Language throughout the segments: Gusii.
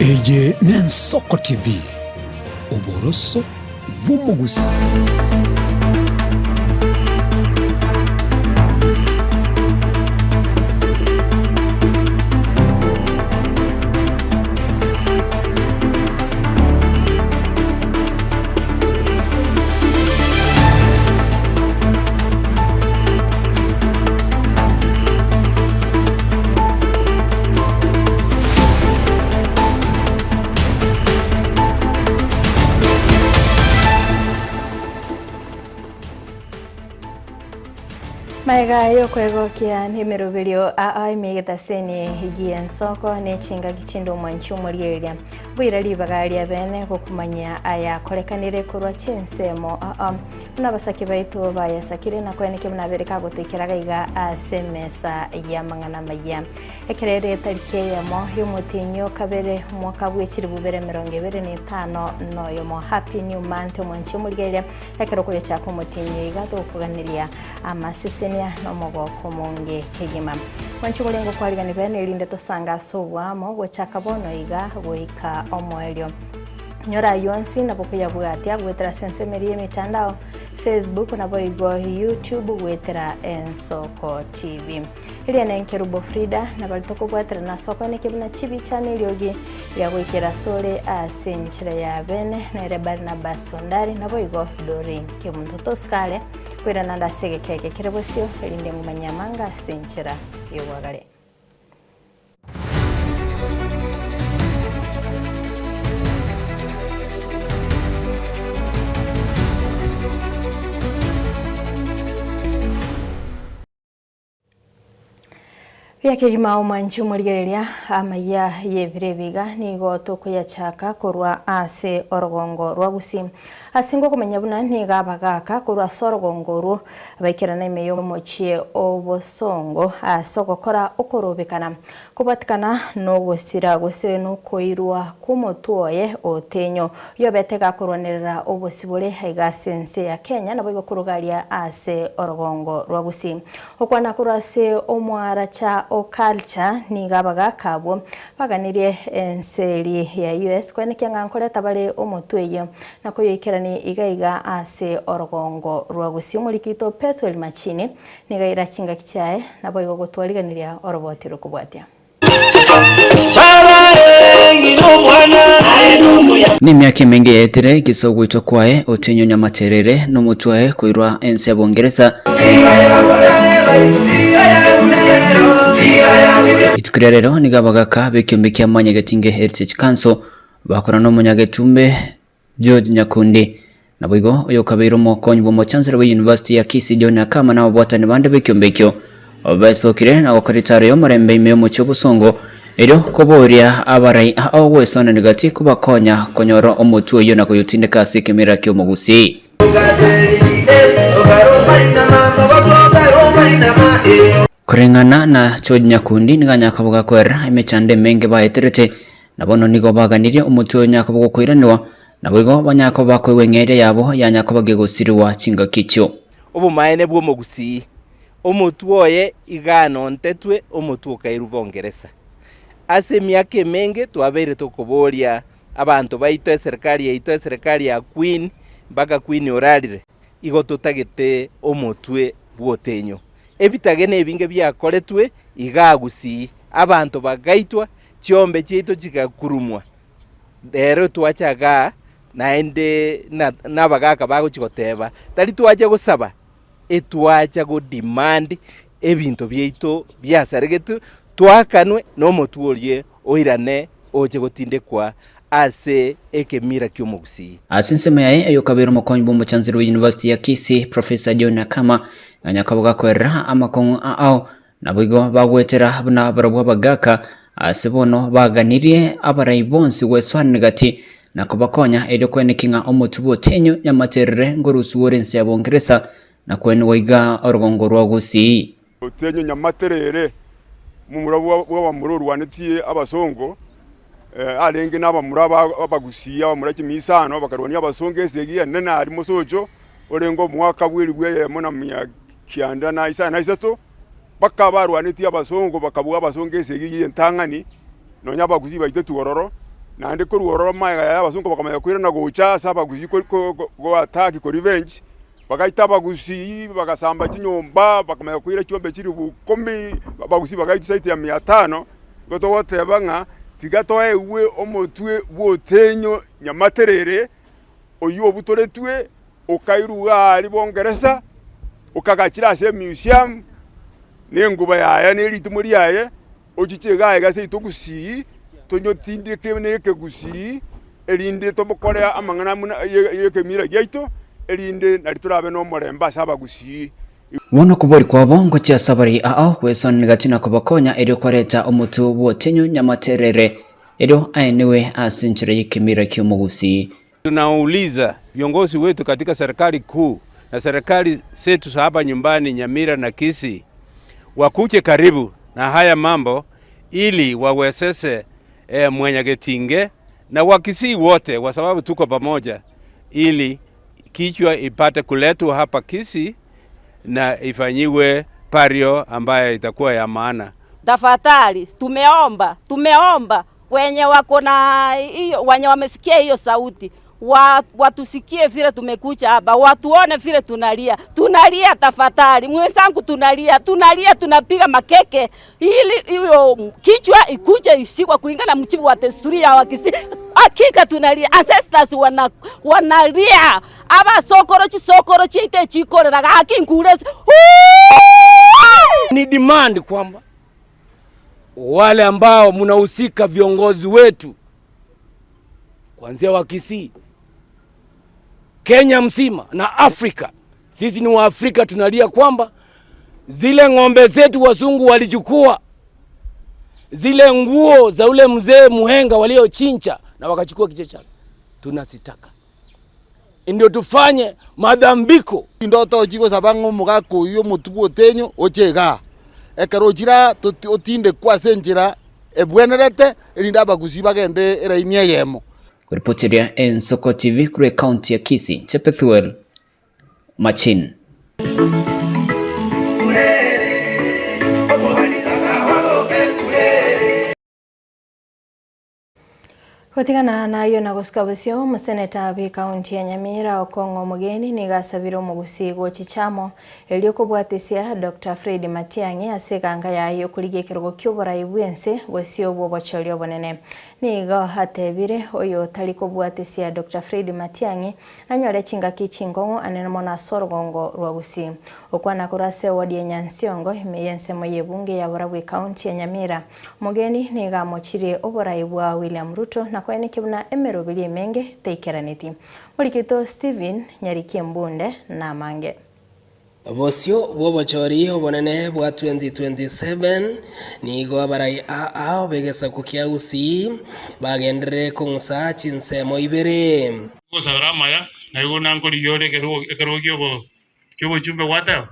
Eye n'Ensoko TV, oboroso bw'omogusii. Magega y'okwegokia nemeroberio aa emigetaseni gi'ensoko ne chingaki chinde omwanchi omorieria boira ribaga ria bene gokumanyia ayakorekanire korwa chinsemo aa. Buna abasake baito bayasakire na koenekia buna abere kagotoikera gaiga ase emesa y'amang'ana amayia. Ekero ere etariki eyemo y'omotienyi o kabere omwaka bwe chilifu bibere emerongo ebere na etano na oyomo. Happy new month omwanchi omorigereria ekero okoyochaka omotienyi oyo iga togokoganeria amasesenia na omogoko omonge kegima. Mwanchi omorenge okwarigani bene erinde tosange ase oboamo gochaka bono iga goika omoerio. Nyora ayio onsi nabo koyabwatia goetera ase ensemo eria y'emitandao, Facebook naboigo YouTube goetera Ensoko TV. Eria nenkerubo Frida nabari tokobwaterana ase okoenekia buna chibicha na eriogi ria goikera asore ase enchera ya bene nere Barnabas Ondari naboigo Doreen Kemunto. Tosikare koirana ande ase egeka eke kere bosio erinde ngomanye amanga ase enchera y'obwagare. Buya kegima omwanchi omorigereria amaya y'ebiro ebi iga nigo tokoyachaka korwa ase orogongo rwa Gusii. Ase ngokomanya buna nigo abagaaka korwa ase orogongo orwo baikerana ime y'omochie o bosongo ase ogokora okorobekana, kobwatikana nogosira gose nokoirwa kw'omotwe oye otenyo, oyobete gakorwanerera obosibore aiga ase ense ya Kenya naboigo koruga aria ase orogongo rwa Gusii. Okwana korwa ase omoaracha o culture nigo abagaaka abwo baganirie ense eria ya US koenekia ng'a nkoreta bare omotwe eyio na koyoikerania iga iga ase orogongo rwa Gusii. Omoriki oito Pethuel Machini nigo aira chingaki chiaye naboigo gotwariganiria oroboti rokobwatia. Nemiaka emenge yaetire gese ogoitwa kwaye Otienyo Nyamaterere nomotwe oye koirwa ense ya Bongeresa. Rituko ria rero nigo abagaka b'ekiombe kia Mwanyagetinge Heritage Council bakora nomonyagetumbe George Nyakundi. Naboigo oyokabeire omokonyi bw'omochancellor bwe University ya Kisii John Akama na ababwatani bande b'ekiombe ekio besokire na gokora etaaro y'omorembe ime y'omochie obosongo erio koboria abarai ao gwesonania gati kobakonya konyora omotwe oyio na koyotindeka ase ekemira ki'omogusii. Koreng'ana na George Nyakundi nigo anyakaboga koerera emechando emenge baeterete Na bono nigo baganirie omotwe oyo Yakobo gokoiranigwa, naboigo banyakoba bakoigwa eng'eria yabo ya Yakobo gegosirigwa chingaki echio. Obomaene bw'omogusii, omotwe oye iga anontetwe omotwe okairwe Bongeresa. Ase emiaka emenge twabeire tokoboria abanto baito, eserikari yaito, eserikari ya Queen, mpaka Queen orarire, igo totagete omotwe bw'otenyo. Ebitage nebinge biakoretwe igaa Gusii, abanto bagaitwa, Chiombe chiaito chigakurumwa, rero twacha igaa, naende nabagaaka bagochia goteba, tari twacha gosaba, etwacha go demand ebinto biaito biasaregetwe, twakanwe na omotwe oria oirane oche gotindekwa ase ekemira ki'omogusii. Ase ensemo yaye oyokabeire omokonyi bw'omochanseri bwe University ya Kisii, Professor John Akama, ng'a nyakaboga koerera amakong'u ao Naboigo bagwetera buna barabwo abagaaka, ase bono baganirie abarai bonsi gwesoanania gati, na kobakonya erio koenekia ng'a omotwe bw'otenyo nyamaterere ngorusigwe ore ense ya Bongeresa, na koenigwa iga orogongo rwa Gusii. Otenyo nyamaterere, omomura bw'abamura orwanetie abasongo, arenge nabamura abagusii, abamura chimisano, bakarwania abasongo esegi enene aria mosocho, orenge omwaka bw'elifu eyemo na mia kianda na isano na isato, Mpaka barwanetie abasongo bakabua abasongo esegi y'entang'ani, nonya abagusii baitetwe ororo. Naende korwa ororo magega yaye abasongo bakamanya koirana gocha ase abagusii ko attack ko revenge, bagaita abagusii bagasamba chinyomba bakamanya koira chiombe chilifu ikomi, abagusii bagaitwa zaidi ya mia tano, igo togoteba ng'a tiga toegwe omotwe bwa otenyo nyamaterere, oyio obutoretwe okairwa iga aria bongeresa, okagachire ase emuseum, na enguba yaye na eritimo riaye. Ochiche iga aiga seito gusii, tonyotindeke nekegusii, erinde tobokore amang'ana buna y'ekemira giaito, erinde nario torabe nomorembe ase abagusii. Bono okobori kwabo ngochia ase abarai ao gwesonera gati na kobakonya erio koreta omotwe bw'otenyo nyamaterere, erio aenigwe ase enchera y'ekemira ki'omogusii. Tunauliza viongozi wetu katika serikali kuu na serikali zetu za hapa nyumbani Nyamira na Kisii wakuje karibu na haya mambo ili wawezeshe eh, Mwanyagetinge na Wakisii wote kwa sababu tuko pamoja, ili kichwa ipate kuletwa hapa Kisii na ifanyiwe pario ambayo itakuwa ya maana. Tafadhali tumeomba, tumeomba wenye wako na hiyo, wenye wamesikia hiyo sauti wa, watusikie vile tumekuja hapa, watuone vile tunalia, tunalia tafadhali, mwenzangu, tunalia, tunalia, tunapiga makeke ili hiyo kichwa ikuje ishikwa kulingana na mjibu wa desturi ya Wakisii. Hakika tunalia, ancestors wana wanalia aba sokoro chisokoro chiaite chikorera gaki nkurese Ni demand kwamba wale ambao mnahusika, viongozi wetu kuanzia wa Kisii, Kenya mzima na Afrika, sisi ni Waafrika, tunalia kwamba zile ng'ombe zetu wazungu walichukua, zile nguo za ule mzee Muhenga waliochinja na wakachukua kichwa chake, tunazitaka ndio tufanye madhambiko. Ndoto chigosaba ng'a omogaka oyio omotuba otenyo oche igaa, ekero ochire aa toti otindekwe ase enchera ebwenerete, erinde abagusii bagende eraini eyemo. Koripoteria Ensoko TV korwa ekaunti ya Kisii, Chepethuel Machin. Gotigana nayio na gosuka bosio, omoseneta bw'ekaunti ya Nyamira Okong'o Omogeni nigo asabire omogusii gochicha amo erio kobwatisia Doctor Fred Matiang'i ase eganga yaye y'okorigia ekerogo ki'oborai bw'ense bosio bw'obochori obonene. Nigo atebire oyo otari kobwatisia Doctor Fred Matiang'i nanyore chingaki chinkong'u anene mono ase orogongo rwa Gusii. Okwana korwa ase ewodi ya Nyansiongo ime y'ensemo y'ebunge ya Borabu ekaunti ya Nyamira, Omogeni nigo amochirie oborai bwa William Ruto na koenekia buna emeroberi emenge teikeraneti. Morikito Stephen Nyarikie Mbunde namange. Bosio bw'obochori obonene bwa 2027, nigo abarai aa b'egesaku kia Gusii bagenderere kong'usa chinsemo ibere. Ogosabera amaya, na igo nankorigia ore ekerogo ki'obochumbe gwateba,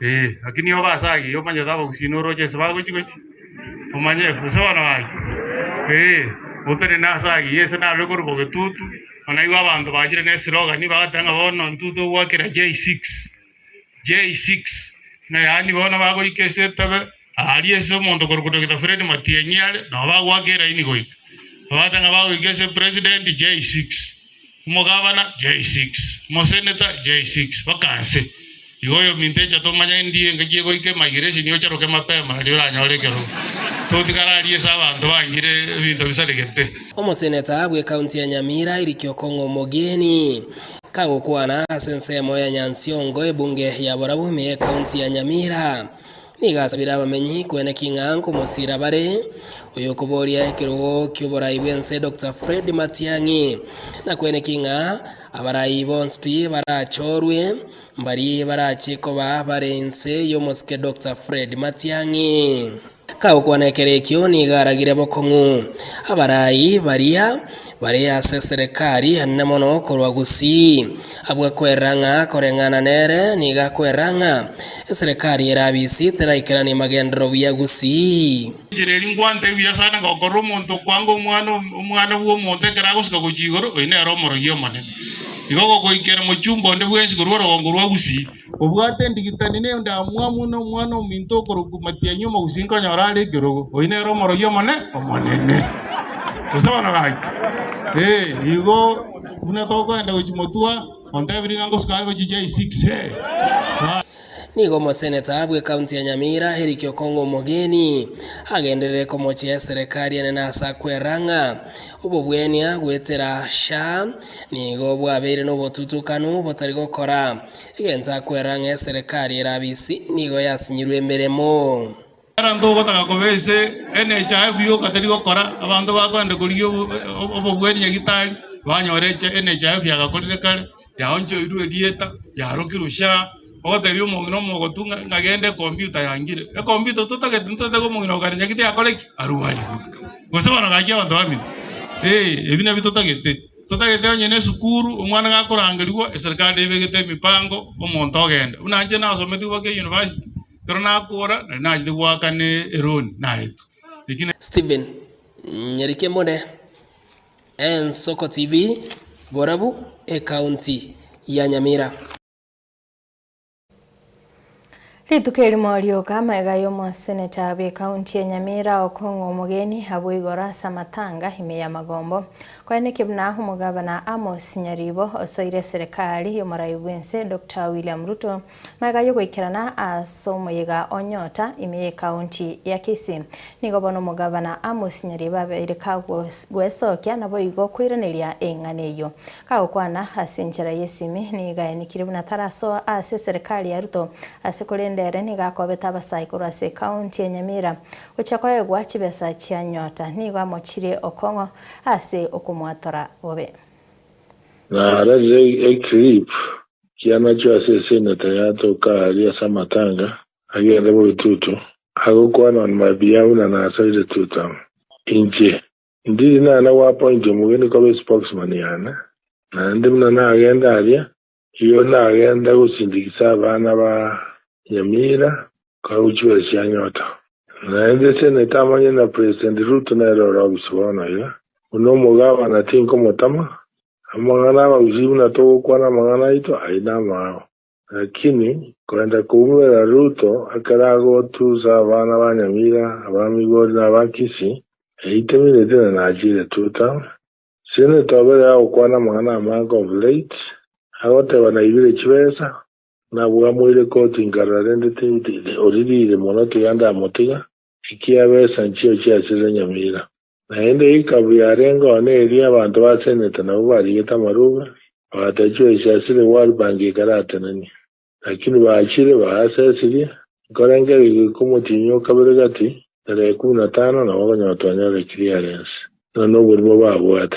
Ee, lakini obe ase ayio omanyete abagusii noroche ase bagochia gochia, omanye gose bono gaki, ee, otenene ase ayio ase narure korwa bogetutu, naigwe abanto bachire ne eslogan bagateba ng'a bono intwe togwakera J6, J6, ng'a yaani bono bagoika ase etebe, aria ase omonto korwa Doctor Fred Matiang'i are, nabo bagoaka eraini goika. Bagateba ng'a bagoika ase president J6. Omogabana, J6, omoseneta, J6, mpaka nse. Igo oyominto echa tomanya endi engaki egoika emigration ocharoke mapema nario oranyore ekerogo. Totigara aria ase abanto bangire ebinto bisaregete. Omoseneta bw'ekaunti ya Nyamira Eric Okong'o Omogeni kagokwana ase ensemo ya Nyansiongo ebunge ya Borabu ime y'ekaunti ya Nyamira Nigo asabire abamenyi kweneki ng'a nkomosira bare oyokoboria ekerogo ki'oborai bw'ense Doctor Fred Matiang'i, na kweneki ng'a abarai bonsi pi barachorwe mbari barache koba bare inse y'omosike Doctor Fred Matiang'i. Kagokwana ekero ekio nigo aragire bokong'u abarai baria bare ase eserekari enene mono korwa Gusii. Abwo akwerera ng'a koreng'ana nere nigo akwerera ng'a eserekari ere abisi teraikeranie magenderero buya Gusii. Enchera eria nkwante buya sana ngokorora omonto okwanga omwana omwana bw'omonto ekero agosuka gochia igoro, oyio nere omorogi omonene. Igo gogoikera mochumba onde bwensi korwa orogongo rwa Gusii. Obwate endigitani na endamwamu na omwana ominto okorokwa Matiang'i omogusii nkonyora are ekerogo, oyio nere omorogi omone omonene. Gose bono gaki? Eh, igo buna tokoenda gochia motwa, ontebirie ng'a ngosuka are gochia J6 eh. Nigo omoseneta bw'ekaunti ya Nyamira Eric Okong'o Omogeni agenderere komochia eserekari enene ase akwera ng'a obobwenia goetera SHA nigo bwabeire nobotutukanu botari gokora egento akwera ng'a eserekari ere abisi nigo yasinyirwe emeremo. Ekero ntogotaka koba ase NHIF yoka teri gokora, abanto bakoenda korigia obobweni nyagitari, banyora NHIF yagakorire kare, yaonchoirwe erieta, yarokirwe SHA, ogotebia omong'ina omogotu ng'a ng'a genda ekompiuta yangire. Ekompiuta totagete ntotagete omong'ina okare nyagitari akore ki? Arwarigwe. Gose bono gaki abanto bamino, eh, ebi nabio totagete. Totagete onye na esukuru, omwana gakorangerigwa, eserikari nebegete emipango, omonto ogenda. Buna inche nasometigwe mpaka eyunivasiti, Ekero nakora, nari nachete goakana eroni naetwe. Eki ne. Stephen Nyarikemone, Ensoko TV, Borabu, Ekaunti ya Nyamira. Rituko erimo rioka amaiga y'omoseneta bw'ekaunti ya Nyamira okong'a omogeni abwo igoro ase amatanga ime y'amagombo. Koeneki buna omogabana Amos Nyaribo osoire eserekari y'omorai bw'ense Doctor William Ruto Magega y'ogoikerana ase omoyega o Nyota ime y'ekaunti ya Kisii, nigo bono omogabana Amos Nyaribo abeire kagwesokia naboigo koiraneria eng'ana eyio. Kagokwana ase enchera y'esimi nigo aenikire buna tarasoa ase eserekari ya Ruto ase korende ere nigo akobete abasae korwa ase ekaunti ya Nyamira gochia koegwa chibesa chia Nyota. Nigo amochirie okong'o ase okomwatora bobe. Nararire eclip kianachwe ase eseneta yatoka aaria ase amatanga agende boitutu, agokwana on my behalf buna nasoire tutam. Inche ndiri nana goappoint omogeni koba espokesman yane, naende buna nagenda aria, igo nagenda gosindikisa abana ba Nyamira korwa chibesa chia Nyota. Naende seneta amanye na President Ruto nere ore ofisi bono iga, buna omogabana tinkomotama, Amang'ana abagusii buna togokwana amang'ana aito ayio namao. Lakini koenda koumera Ruto ekero agotusa abana ba Nyamira, aba Migori na aba Kisii, eyio temineti na nachire tutam. Senator obere agokwana amang'ana amange of late, agoteba naibire chibesa, nabwamoire koti nkarora rende oririre mono tiga ndamotiga, ekiabesa nchio chiasirire Nyamira. Naende ekabu yarenge oo neria abanto ba Seneta nabwo barigete amarube, bagateba chibesa chiasire World Bank ekaratenenia. Lakini baachire baasesirie, nkorengereria goika omotienyi o kabere gati, tarehe ikomi na tano nabo okonyora twanyora clearance. Buna noborimo babwate.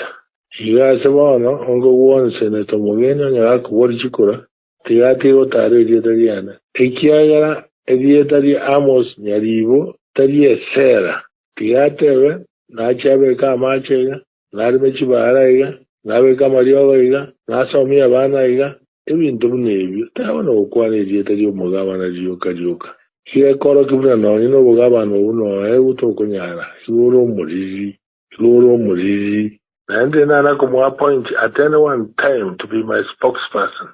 Iga ase bono, onge gwonsi Seneta omogeni onye gakoboria chikura, tiga atige gotaara erieta riane, ekiagera erieta ria Amos Nyaribo tari esera. Tiga atebe, Nache abeke amache iga, nareme chibaara iga, nabeke amariogo iga, nasomie abana iga, ebinto buna ebio, taba nogokwana erieta ri'omogabana rioka rioka. Igekorokia buna nonye nobogabana obwo noegwe tokonyara, igo ore omoriri, igo ore omoriri. Naende nana komoappoint at any one time to be my spokesperson.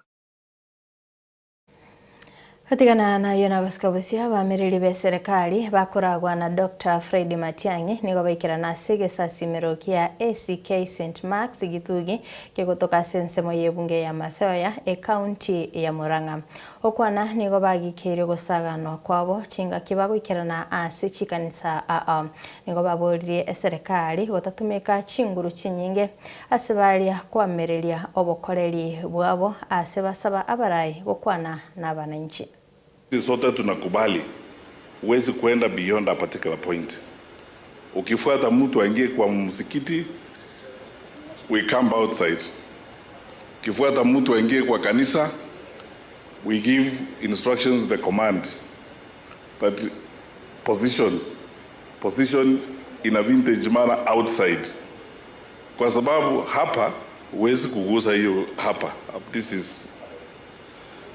Gotigana nayio na gosika bosio, abamereri b'eserekari bakoragwa na Doctor Fred Matiang'i nigo baikerana ase egesasimero kia ACK St Mark's Githugi kegotoka ase ensemo y'ebunge ya Mathioya, ekaunti ya Murang'a. Gokwana nigo bagikeirie ogosaganwa kwabo chingaki bagoikerana ase chikanisa aa. Nigo baboririe eserekari gotatumeka chinguru chinyinge ase baria koamereria obokoreri bwabo ase basaba abarai gokwana nabananchi. Sisi sote tunakubali huwezi kuenda beyond a particular point. Ukifuata mtu aingie kwa msikiti, we camp outside. Ukifuata mtu aingie kwa kanisa, we give instructions the command that position position in a vintage manner outside, kwa sababu hapa huwezi kugusa hiyo hapa. This is,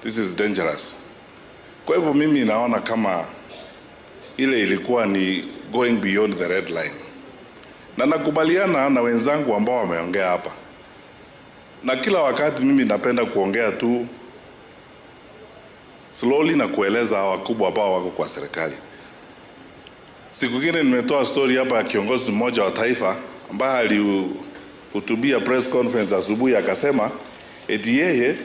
this is dangerous. Kwa hivyo mimi naona kama ile ilikuwa ni going beyond the red line, na nakubaliana na wenzangu ambao wameongea hapa, na kila wakati mimi napenda kuongea tu slowly na kueleza wakubwa ambao wako kwa serikali. Siku ingine nimetoa story hapa ya kiongozi mmoja wa taifa ambaye alihutubia press conference asubuhi akasema eti yeye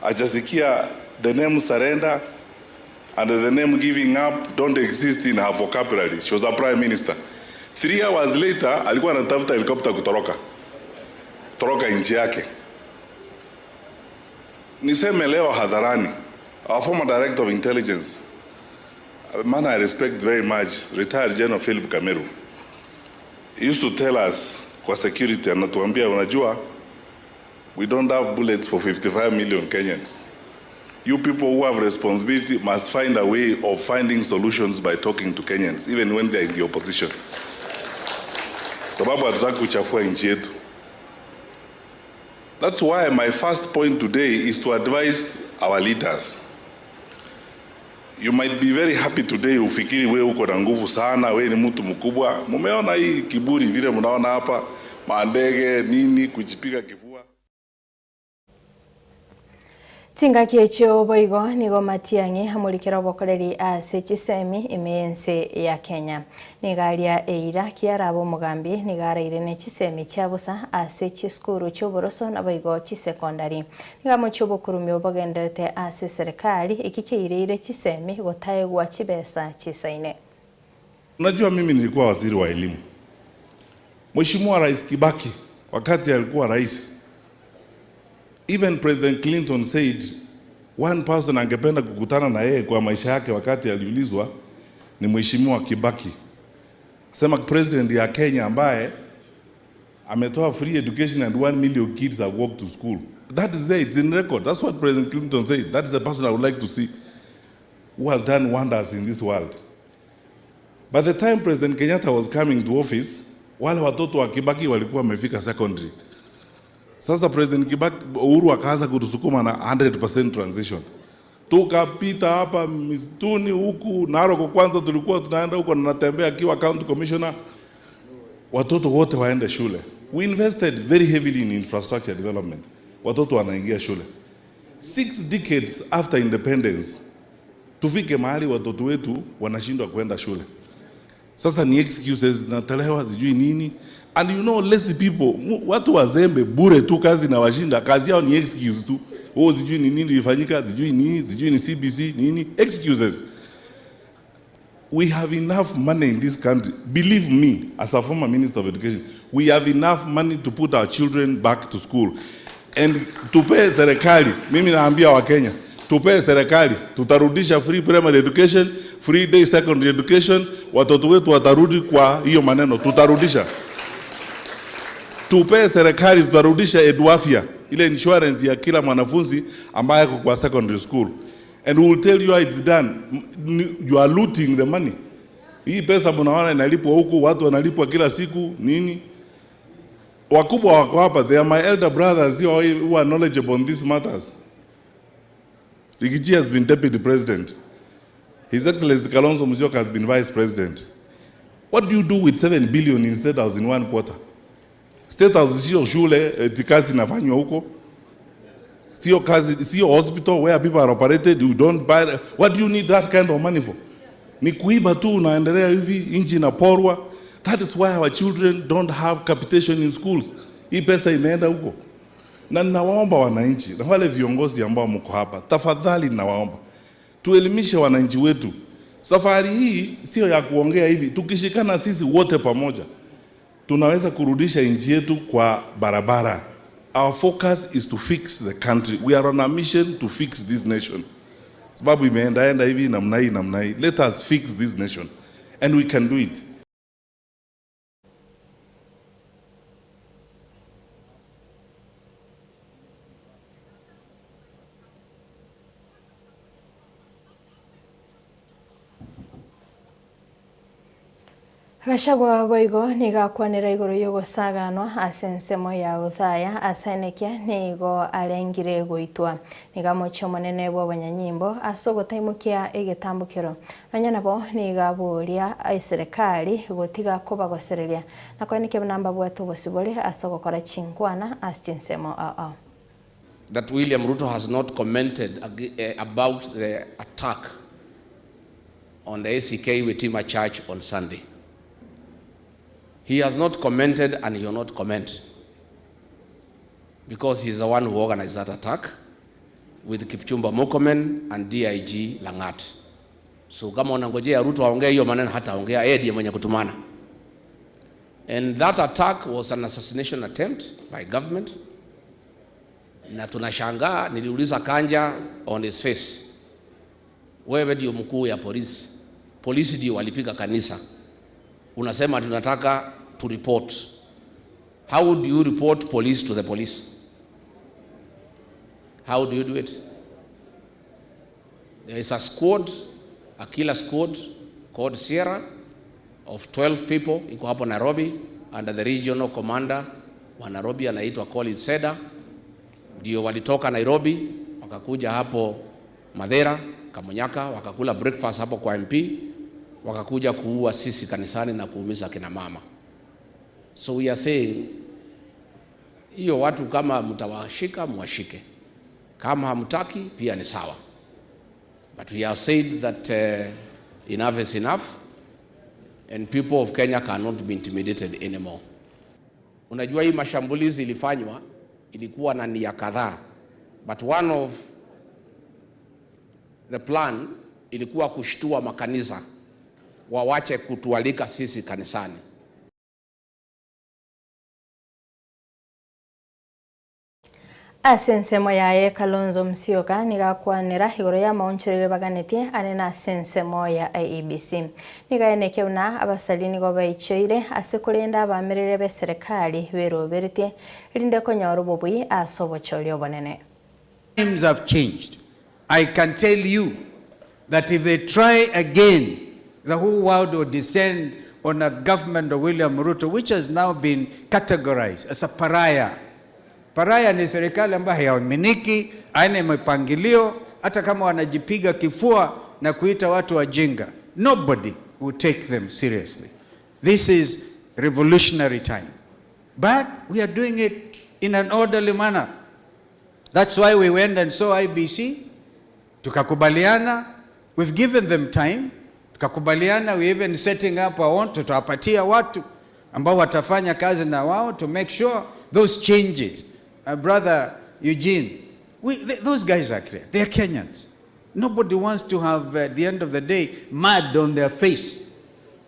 hajasikia the name surrender and the name giving up don't exist in her vocabulary. She was a prime minister. 3 hours later alikuwa anatafuta helicopter kutoroka toroka nchi yake. Niseme leo hadharani, our former director of intelligence, a man I respect very much, retired General Philip Kameru, he used to tell us kwa security, anatuambia unajua, we don't have bullets for 55 million Kenyans. You people who have responsibility must find a way of finding solutions by talking to Kenyans, even when they are in the opposition. Sababu hatutaki kuchafua nchi yetu. That's why my first point today is to advise our leaders. You might be very happy today, ufikiri we uko na nguvu sana, we ni mtu mkubwa. Mumeona hii kiburi vile mnaona hapa, mandege nini, kujipiga kifua. Chingaki echio boigo nigo Matiang'i amurikera obokoreri ase chisemi ime ense ya Kenya. Nigaria eira kiaraba omogambi nigaraire ne chisemi chia bosa ase chisukuru chioboroso naboigo chisekondari. Nigamochia obokurumi obogenderete ase serikali eki keireire chisemi gotaegwa chibesa chisaine. Unajua mimi nilikuwa waziri wa elimu. Mheshimiwa Rais Kibaki wakati alikuwa rais, even President Clinton said one person angependa kukutana na yeye kwa maisha yake wakati aliulizwa ni Mheshimiwa Kibaki. Sema president ya Kenya ambaye ametoa free education and 1 million kids have walked to school. That is there, it's in record. That's what President Clinton said. That is the person I would like to see who has done wonders in this world. By the time President Kenyatta was coming to office, wale watoto wa Kibaki walikuwa wamefika secondary. Sasa President Kibaki, Uhuru akaanza kutusukuma na 100% transition. Tukapita hapa misituni huku Narok, kwanza tulikuwa tunaenda huko na natembea akiwa county commissioner, watoto wote waende shule. We invested very heavily in infrastructure development. Watoto wanaingia shule. 6 decades after independence, tufike mahali watoto wetu wanashindwa kwenda shule. Sasa ni excuses zinatolewa sijui nini. And you know, lazy people, watu wazembe bure tu kazi na washinda, kazi yao ni excuse tu. Oh, sijui ni nini ilifanyika, sijui nini, sijui ni CBC, nini, excuses. We have enough money in this country. Believe me, as a former minister of education, we have enough money to put our children back to school. And tupee serikali, mimi naambia Wakenya, tupee serikali, tutarudisha free primary education, free day secondary education, watoto wetu watarudi kwa hiyo maneno, tutarudisha. Tupee serikali, tutarudisha Eduafya, ile insurance ya kila mwanafunzi ambaye ako kwa secondary school. And we will tell you how it's done. You are looting the money. Hii pesa mnaona inalipwa huku, watu wanalipwa kila siku, nini? Wakubwa wako hapa, they are my elder brothers who are knowledgeable on these matters. Riggy G has been deputy president. His Excellency Kalonzo Musyoka has been vice president. What do you do with 7 billion in State House in one quarter? State House sio shule, eti kazi inafanywa huko. Sio kazi, sio hospital where people are operated, you don't buy. What do you need that kind of money for? Ni kuiba tu unaendelea hivi, nchi inaporwa. That is why our children don't have capitation in schools. Hii pesa imeenda huko. Na ninawaomba wananchi na wale viongozi ambao mko hapa, tafadhali ninawaomba tuelimishe wananchi wetu. Safari hii sio ya kuongea hivi, tukishikana sisi wote pamoja tunaweza kurudisha nchi yetu kwa barabara. Our focus is to fix the country. We are on a mission to fix this nation. Sababu imeendaenda hivi namna hii namna hii. Let us fix this nation and we can do it. Gachagua boigo nigakwanera igoro yogosaganwa ase ensemo ya Othaya asaenekia nigo arengire goitwa nigamochia omonene bwa abanyanyimbo ase ogotaimukia egetambukero nonya nabo nigaboria eserikali gotiga kobagosereria na koenekia buna mbabwate obosibore ase ogokora chinkwana ase chinsemo ao. That William Ruto has not commented about the attack on the ACK Witima Church on Sunday. He has not commented and he will not comment because he is the one who organized that attack with Kipchumba Murkomen and DIG Langat. So kama unangojea Ruto aongee hiyo maneno, hataongea, yeye ndiye mwenye kutumana. And that attack was an assassination attempt by government. Na tunashangaa, niliuliza Kanja on his face, wewe ndio mkuu ya polisi, polisi ndio walipiga kanisa, unasema tunataka to report. How do you report police to the police? How do you do it? There is a squad, a killer squad called Sierra of 12 people iko hapo Nairobi under the regional commander wa Nairobi anaitwa Collins Seda. Ndio walitoka Nairobi wakakuja hapo Madhera Kamunyaka, wakakula breakfast hapo kwa MP, wakakuja kuua sisi kanisani na kuumiza kina mama. So we are saying hiyo watu kama mtawashika mwashike, kama hamtaki pia ni sawa, but we have said that enough is enough and people of Kenya cannot be intimidated anymore. Unajua hii mashambulizi ilifanywa ilikuwa na nia kadhaa, but one of the plan ilikuwa kushtua makanisa wawache kutualika sisi kanisani. Ase ensemo yaye Kalonzo Musyoka nigo akwanera igoro y'amaonchorero baganetie ane na ase ensemo ya IEBC. Nigo aenekia buna abasari nigo baichoire ase korenda abamerere b'eserekari beroberetie erinde konyora obobui ase obochori obonene. Times have changed. I can tell you that if they try again, the whole world will descend on a government of William Ruto, which has now been categorized as a pariah. Pariah ni serikali ambayo haiaminiki, haina mipangilio, hata kama wanajipiga kifua na kuita watu wajinga. Nobody will take them seriously. This is revolutionary time. But we are doing it in an orderly manner. That's why we went and saw IBC. Tukakubaliana, we've given them time. Tukakubaliana, we even setting up our own, tutawapatia watu ambao watafanya kazi na wao to make sure those changes. Brother Eugene, those guys are clear. They are Kenyans. Nobody wants to have, at the end of the day, mud on their face.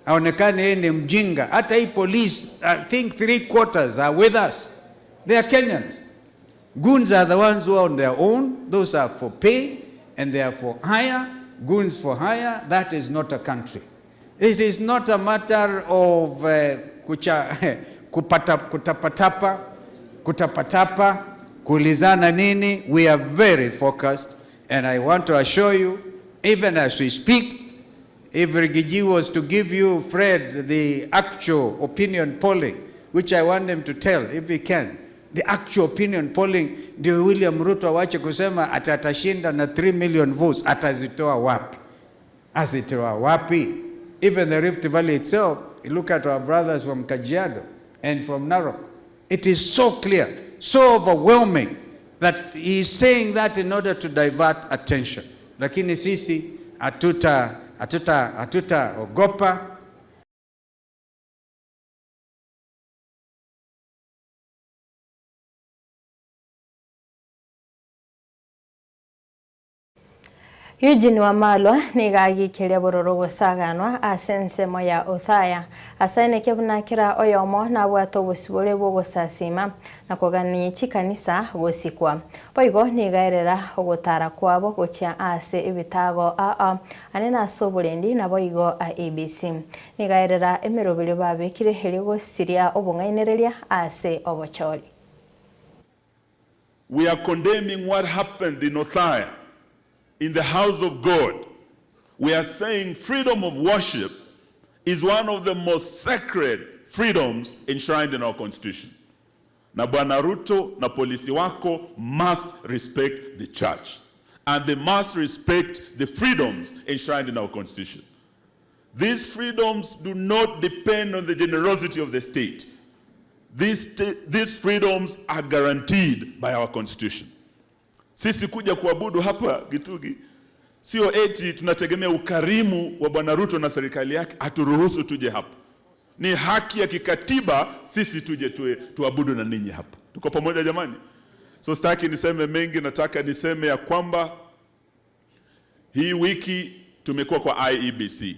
Aonekane yeye ni mjinga. Hata hii police, I think three quarters are with us. They are Kenyans. Goons are the ones who are on their own. Those are for pay and they are for hire. Goons for hire. That is not a country. It is not a matter of kucha, kupata, kutapatapa, kutapatapa, kuulizana nini. We are very focused, and I want to assure you, even as we speak, if Rigiji was to give you, Fred, the actual opinion polling, which I want him to tell if he can, the actual opinion polling, ndio William Ruto awache kusema ati atashinda na 3 million votes, atazitoa wapi? Azitoa wapi? Even the Rift Valley itself, you look at our brothers from Kajiado and from Narok, it is so clear, so overwhelming that he is saying that in order to divert attention. Lakini sisi hatuta ogopa. Eugene Wamalwa niga bororo gosaganwa ase ensemo ya Othaya asaineke bunakira oyomo nabwate obosibore bw'ogosasima na kogania chikanisa gosikwa boigo nigaerera ogotara kwabo gochia ase ebitago aa ane nase oborendi na boigo IEBC nigaerera emeroberi babekire eri gosiria obong'ainereria ase obochori. We are condemning what happened in Othaya, in the house of God. We are saying freedom of worship is one of the most sacred freedoms enshrined in our constitution. Na Bwana Ruto na polisi wako must respect the church. And they must respect the freedoms enshrined in our constitution. These freedoms do not depend on the generosity of the state. These freedoms are guaranteed by our constitution. Sisi kuja kuabudu hapa Gitugi sio eti tunategemea ukarimu wa Bwana Ruto na serikali yake aturuhusu tuje hapa. Ni haki ya kikatiba sisi tuje tuwe, tuabudu na ninyi hapa. Tuko pamoja jamani? So sitaki niseme mengi, nataka niseme ya kwamba hii wiki tumekuwa kwa IEBC.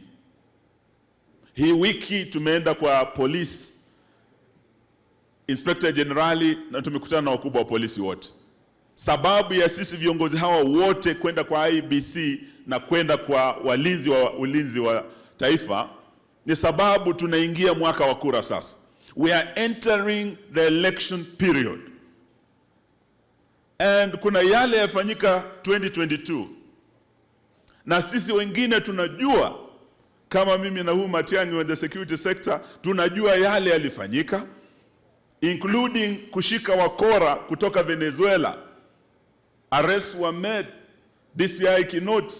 Hii wiki tumeenda kwa polisi Inspector Generali na tumekutana na wakubwa wa polisi wote. Sababu ya sisi viongozi hawa wote kwenda kwa IEBC na kwenda kwa walinzi wa ulinzi wa taifa ni sababu tunaingia mwaka wa kura sasa. We are entering the election period. And kuna yale yafanyika 2022 na sisi wengine tunajua, kama mimi na huu Matiang'i wa the security sector tunajua yale yalifanyika, including kushika wakora kutoka Venezuela. Arrests were made, DCI Kinoti.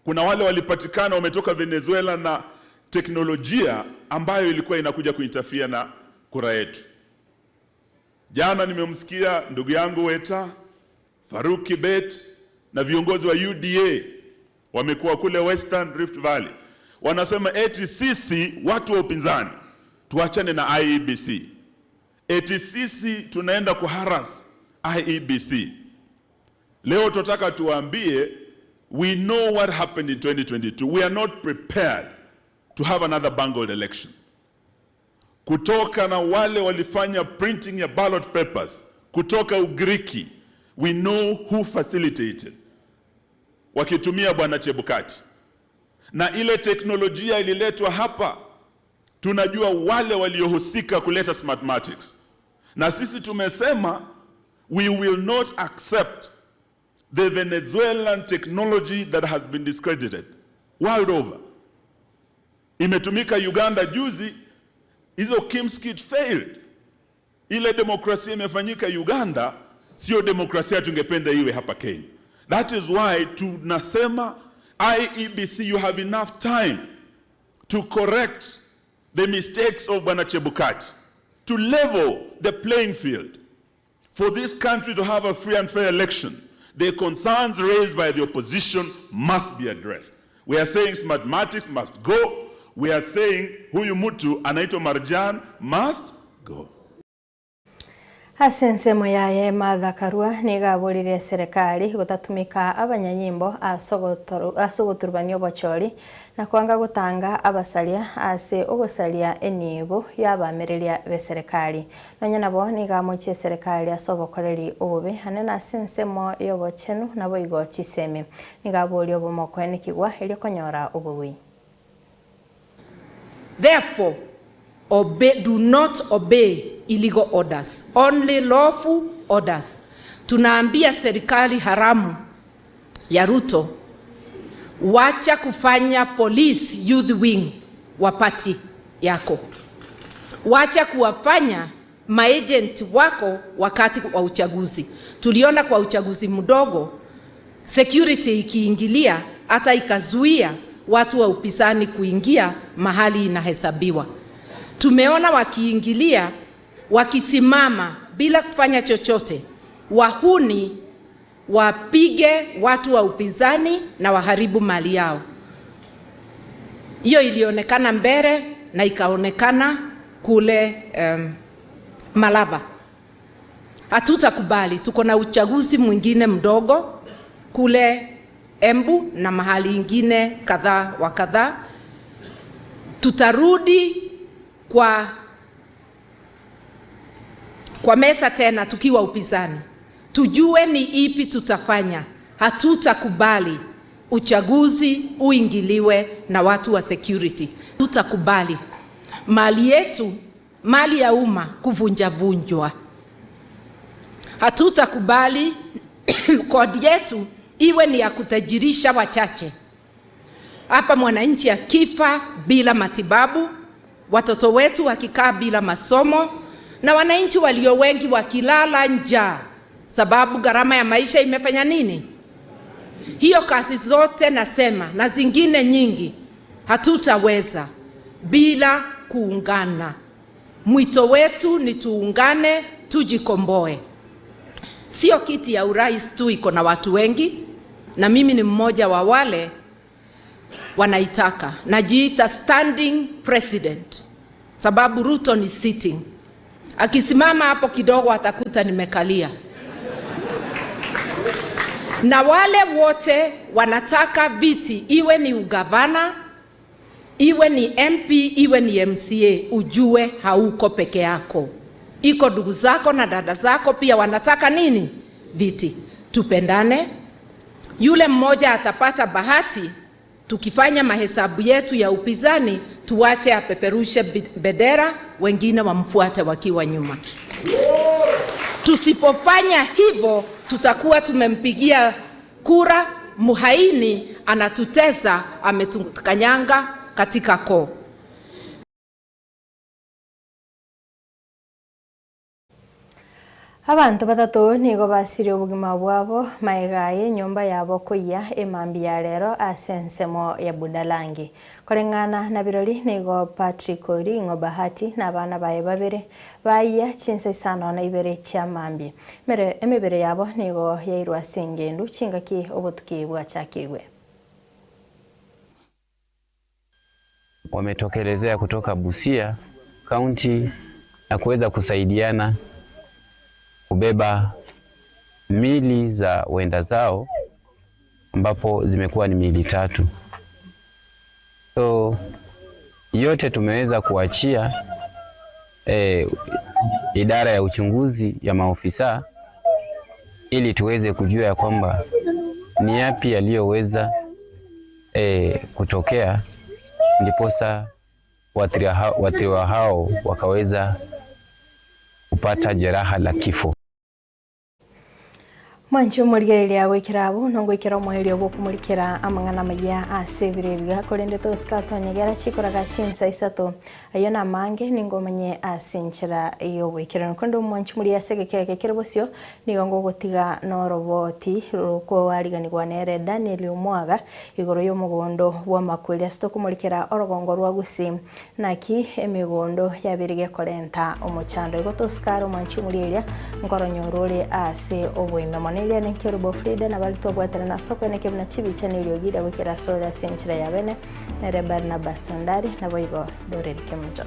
Kuna wale walipatikana wametoka Venezuela na teknolojia ambayo ilikuwa inakuja kuinterfere na kura yetu. Jana nimemsikia ndugu yangu Weta Faruk Kibet na viongozi wa UDA wamekuwa kule Western Rift Valley, wanasema eti sisi watu wa upinzani tuachane na IEBC, eti sisi tunaenda kuharas IEBC. Leo tunataka tuwaambie, we know what happened in 2022. We are not prepared to have another bungled election. Kutoka na wale walifanya printing ya ballot papers kutoka Ugiriki, we know who facilitated, wakitumia bwana Chebukati, na ile teknolojia ililetwa hapa, tunajua wale waliohusika kuleta Smartmatics, na sisi tumesema we will not accept the Venezuelan technology that has been discredited world over. Imetumika Uganda juzi, hizo KIEMS kit failed. Ile demokrasia imefanyika Uganda, sio demokrasia tungependa iwe hapa Kenya. That is why tunasema IEBC, you have enough time to correct the mistakes of Bwana Chebukati, to level the playing field for this country to have a free and fair election. The concerns raised by the opposition must be addressed. We are saying Smartmatics must go. We are saying huyu mtu anaitwa Marjan must go. Ase ensemo yaye Martha Karua nigo aborire eserekari gotatumeka abanyanyimbo ase ogoturubania obochori na kwanga gotanga abasaria ase ogosaria enibo ya abamereria b'eserekari. Nonya nabo nigo amochie eserekari ase obokoreri obobe ane ase ensemo ya obochenu naboigo chisemi. Nigo aboria obomo koenekigwa erio konyora obobui. Therefore, obey, do not obey illegal orders, only lawful orders. Tunaambia serikali haramu ya Ruto, wacha kufanya police youth wing wa party yako, wacha kuwafanya maagent wako wakati wa uchaguzi. Tuliona kwa uchaguzi mdogo security ikiingilia hata ikazuia watu wa upinzani kuingia mahali inahesabiwa. Tumeona wakiingilia wakisimama bila kufanya chochote, wahuni wapige watu wa upinzani na waharibu mali yao. Hiyo ilionekana mbele na ikaonekana kule Malava. Hatutakubali. Tuko na uchaguzi mwingine mdogo kule Embu na mahali ingine kadhaa wa kadhaa. Tutarudi kwa meza tena tukiwa upinzani, tujue ni ipi tutafanya. Hatutakubali uchaguzi uingiliwe na watu wa security. Tutakubali mali yetu, mali ya umma kuvunjavunjwa. Hatutakubali kodi yetu iwe ni ya kutajirisha wachache. Hapa mwananchi akifa bila matibabu, watoto wetu wakikaa bila masomo, na wananchi walio wengi wakilala njaa sababu gharama ya maisha imefanya nini? Hiyo kazi zote nasema na zingine nyingi hatutaweza bila kuungana. Mwito wetu ni tuungane, tujikomboe. Sio kiti ya urais tu iko na watu wengi, na mimi ni mmoja wa wale wanaitaka. Najiita standing president sababu Ruto ni sitting. Akisimama hapo kidogo atakuta nimekalia. Na wale wote wanataka viti, iwe ni ugavana, iwe ni MP, iwe ni MCA, ujue hauko peke yako, iko ndugu zako na dada zako pia wanataka nini? Viti. Tupendane, yule mmoja atapata bahati. Tukifanya mahesabu yetu ya upinzani, tuache apeperushe bendera, wengine wamfuate wakiwa nyuma. Tusipofanya hivyo, tutakuwa tumempigia kura muhaini, anatutesa, ametukanyanga katika koo. Abanto batato nigo basirie obogima bwabo maega aye enyomba yabo koyia emambia ya rero ase ensemo ya Budalangi. Koreng'ana na birori nigo Patrick Oring'o Bahati na abana baye babere bayia chinsa isano na ibere chia mambia. Emebere yabo nigo yairwe ase engendu chingaki obotuki bwachakirwe. Wametokelezea kutoka Busia kaunti na kuweza kusaidiana kubeba mili za wenda zao ambapo zimekuwa ni miili tatu. So yote tumeweza kuachia idara ya uchunguzi ya maofisa ili tuweze kujua ya kwamba ni yapi yaliyoweza kutokea ndiposa waathiriwa hao wakaweza kupata jeraha la kifo. Mwanche omorigereria goikera abwo nongoikera omoerio bwokomorikera amang'ana amaya ase ebiro ebiga korende tosika twanyegera chikoraga chinsa isato ayo namange ningomanye ase enchera yoboikeranu korende omwanchi moria ase egekeke kere bosio nigo ngogotiga noroboti rokwariganigwa nere Daniel Omwaga igoro ya omogondo bwa amakweri ase tokomorikera orogongo rwa Gusii naki emigondo yabere gekorenta omochando igo tosikare omwanchi moria eria nkoronyora ore ase oboime mono eria ne Kerubo Frida na bari tobwatana na soko ne kebuna chibicha ne riogira gwikera sore ase enchera ya bene nere Barnabas Ondari nabo igo Doreen Kemunto.